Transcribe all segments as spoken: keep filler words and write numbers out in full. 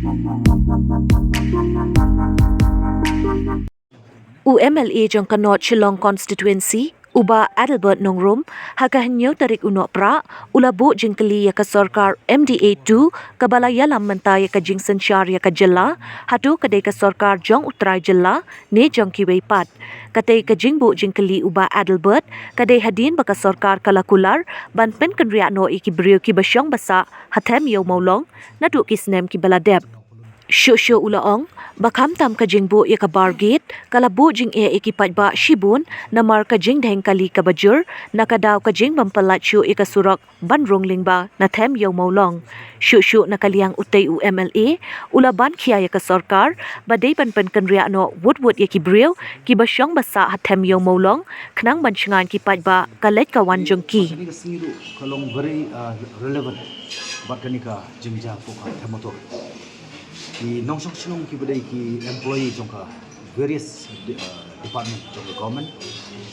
U M L A jong ka North Shillong Constituency, u Bah Adelbert Nongrum, ha ka hynñiew tarik u Nohprah, u la buh jingkylli ïa ka sorkar M D A two, kaba la ïalam mynta ïa ka jingsynshar ïa ka jylla, hato ka dei ka sorkar jong u trai jylla, ne jong kiwei pat. Katei ka jingbuh jingkylli u Bah Adelbert, ka dei hadien ba ka sorkar ka la kular, ban pynkynriah noh ïa ki briew kiba shong ba sah, ha Them Ïew Mawlong, naduh ki snem kiba la dep. Shuh shuh u la ong, ba khamtam ka jingbuh ïa ka bar gate, ka la buh jingeh ïa ki paidbah shibun, namar ka jingdheng kali kaba jur, na ka daw ka jingbym pyllait shuh ïa ka surok, ban rung lyngba, na Them Ïew Mawlong. Shuh shuh na ka liang utei u M L A, u la ban khia ïa ka sorkar, ba dei ban pynkynriah noh wut wut ïa ki briew, kiba shong ba sah ha Them Ïew Mawlong, khnang ban shngaiñ ki paidbah, ka leit ka wan jong ki. Kane ka sngi ruh, ka long very, uh, relevant, bad kane ka jingjia hapoh ka Them Motor. Ki nongshong shnong kiba dei ki employee jong ka various de-, uh, department jong ka government.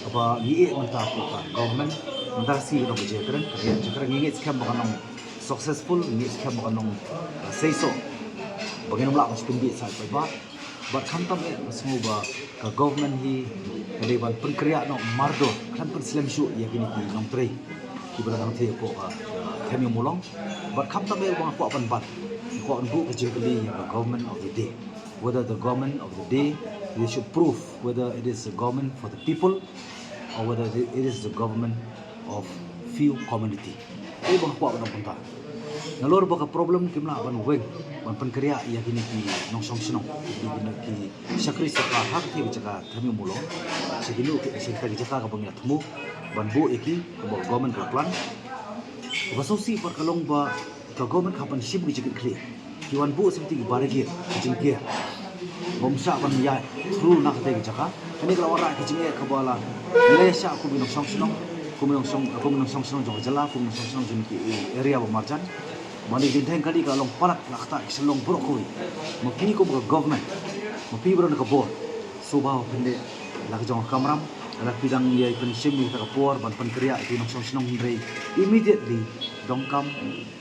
Kaba ngi ïeh mynta hapoh ka government. Mynta ka sngi ka dang ka jingkren, ka dang ka jingkren, ngi ngeit skhem ba kan long successful, ngi ngeit skhem ba kan long, uh, seisoh. Ba ngin ym lah ban shu pynbiej sa ïa paidbah. Bad khamtam eh, nga sngew ba ka government hi, ka dei ban pynkynriah noh mardor, khlem pynslem shuh ïa kine ki nongtrei. Kiba dang hangtei hapoh ka, uh, Them Ïew Mawlong. Bad khamtam eh ba nga kwah ban ban. Nga kwah ban buh ka jingkylli ïa ka government of the day. Whether the government of the day, they should prove whether it is a government for the people or whether it is the government of few community. Ei ba nga kwah ban ong kumta. Nalor ba ka problem kim lah ban weng, ban pynkynriah ïa kine ki nongshong shnong, kine ki shakri sorkar ha katei ka jaka Them Ïew Mawlong. Sha kine ki, sha katei ka jaka kaba ngi la thmu ban buh ïa ki, kaba government ka la plan. Kaba sngewsih pat ka long ba ka government ka hap ban shim ki jingkitkhlieh. Ki wan buh sha katei ka barricade, ka jingker. Bym shah ban ïaid through na katei ka jaka. Kane ka la wanrah ka jingeh kaba la, ngi la ïaishah kum ki nongshong shnong, kum ki nongshong, kum ki nongshong shnong jong ka jylla, kum ki nongshong shnong jong ki area ba marjan. Ba kane ka jingdheng kali ka long palat, la ktah ki shnong baroh kawei. Ma phi kum ka government, ma phi baroh na ka bor, sngewbha ban pyndep la ka jong ka kamram, lada phi dang ïai pynshim ïa kata ka por ban pynkynriah ïa ki nongshong shnong, hynrei immediately donkam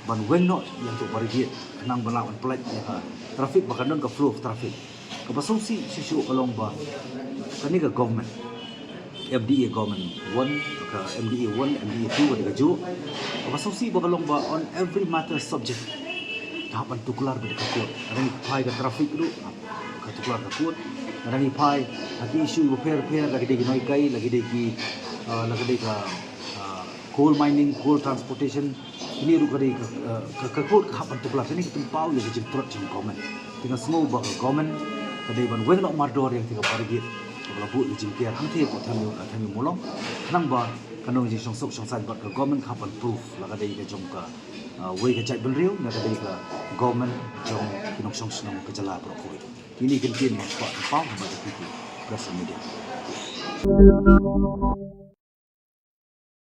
ban weng noh ïa kato ka barricade, khnang ba lah ban pyllait ïa ka traffic, ba kan don ka flow of traffic. Kaba sngewsih shuh shuh ka long ba kane ka government, M D A government one, ka M D A one, M D A two, kane kajuh. Kaba sngewsih ba ka long ba on every matter subject, ka hap ban tuklar bad ka court. Lada ngi phai ka traffic ruh, ka tuklar ka court. Lada ngi phai ha ki issue bapher bapher, la ki dei ki nonghikai, la ki dei ki, ah, la ki dei ka, ah, coal mining, coal transportation, kine ruh ka dei ka, eh, ka, ka court ka hap ban tuklar. Kane ka pynpaw ïa ka jingtlot jong ka government. Te nga sngew ba ka government ka dei ban weng noh mardor ïa kata ka barricade kaba la buh ïa ka jingker hangtei hapoh Them Ïew, eh, Them Ïew Mawlong. Khnang ba kan long ka jingshongsuk shongsaiñ bad ka government ka hap ban proof la ka dei ka jong ka, eh, wei ka jaitbynriew ne ka dei ka government jong ki nongshong shnong ka jylla baroh kawei. Kine ki ktien nga kwah ban pynpaw ha kane ka press media.